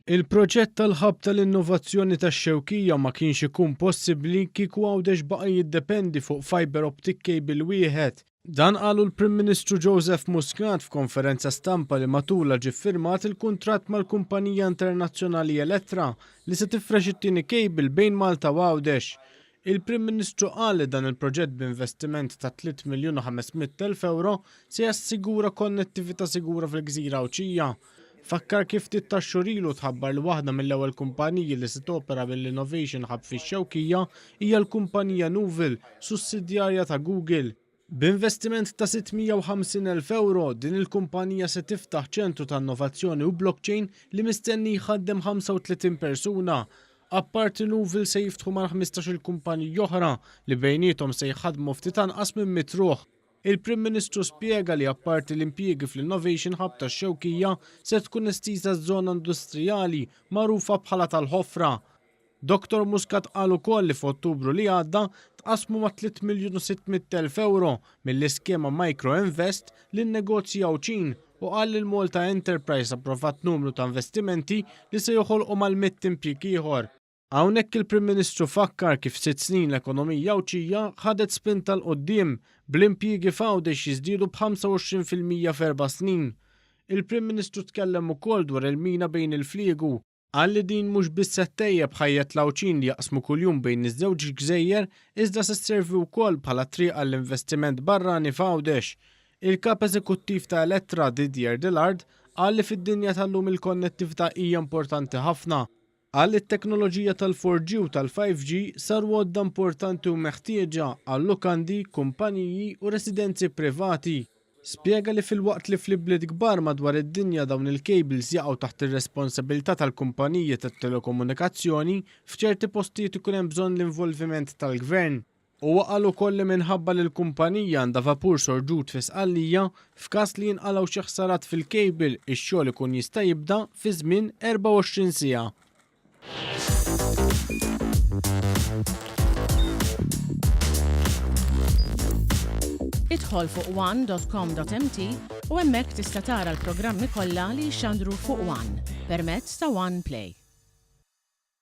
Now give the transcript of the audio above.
Il-proġett tal-Hub tal-Innovazzjoni tax-Xewkija ma kienx ikun possibbli kieku Għawdex baqa' jiddependi fuq fibre optic cable wieħed. Dan qalu l-Prim Ministru Joseph Muscat f'konferenza stampa li matulha ġie ffirmat il-kuntratt mal-kumpanija internazzjonali Elettra li se tifrex it-tieni cable bejn Malta u Għawdex. Il-Prim Ministru qal li dan il-proġett b'investiment ta' 3,500,000 ewro se jassigura konnettività sigura fil-gżira Għawdxija. Fakkar kif ftit tax-xhur ilu tħabbar li waħda mill-ewwel kumpaniji li se topera mill-Innovation Hub fix-Xewkija hija l-kumpanija Noovle, sussidjarja ta' Google. B'investiment ta' 650,000 ewro, din il-kumpanija se tiftaħ ċentru ta' innovazzjoni u blockchain li mistenni jħaddem 35 persuna. Apparti Nouville se jiftħu mal-15-il kumpanija oħra li bejniethom se jħaddmu ftit anqas minn mitt ruħ. Il-Prim Ministru spjega li apparti l-impjiegi fl-Innovation Hub tax-Xewkija se tkun estiża ż-żona industrijali magħrufa bħala tal-Ħofra. Dottor Muscat qal ukoll li f'Ottubru li għadda tqassmu mat-3,600,000 ewro mill-iskema Micro Invest lin-negozji Għawdxin u qal li l-Malta Enterprise approvat numru ta' investimenti li se joħolqu mal-100 impjieg ieħor. Hawnhekk il-Prim Ministru fakkar kif f'sitt snin l-ekonomija Għawdxija ħadet spinta 'l quddiem, bl-impjiegi f'Għawdex jiżdiedu b'25% f'erba' snin. Il-Prim Ministru tkellem ukoll dwar il-mina bejn il-fliegu. Qal li din mhux biss se ttejjeb ħajjet l-Għawdxin li jaqsmu kuljum bejn iż-żewġ gżejjer iżda se sservi wkoll bħala triq għall-investiment barrani f'Għawdex. Il-Kap Eżekuttiv ta' Elettra, Didier Dillard, qal li fid-dinja tal-lum il-konnettività hija importanti ħafna. Qal li t-teknoloġija tal-4G u tal-5G saru għodda importanti u meħtieġa għal lukandi, kumpaniji u residenzi privati. Spjega li filwaqt li fl-ibliet kbar madwar id-dinja dawn il-cables jaqgħu taħt ir-responsabilità tal-kumpaniji tat-telekomunikazzjoni, f'ċerti postijiet ikun hemm bżonn l-involviment tal-Gvern. Huwa qal ukoll li minħabba li l-kumpanija għandha vapur sorġut fi Sqallija, f'każ li jinqalgħu xi ħsarat fil-cable ix-xogħol ikun jista' jibda fi żmien 24 siegħa. Idħol fuq one.com.mt u hemmhekk tista' tara l-programmi kollha li jixxandru fuq One permezz ta' One Play.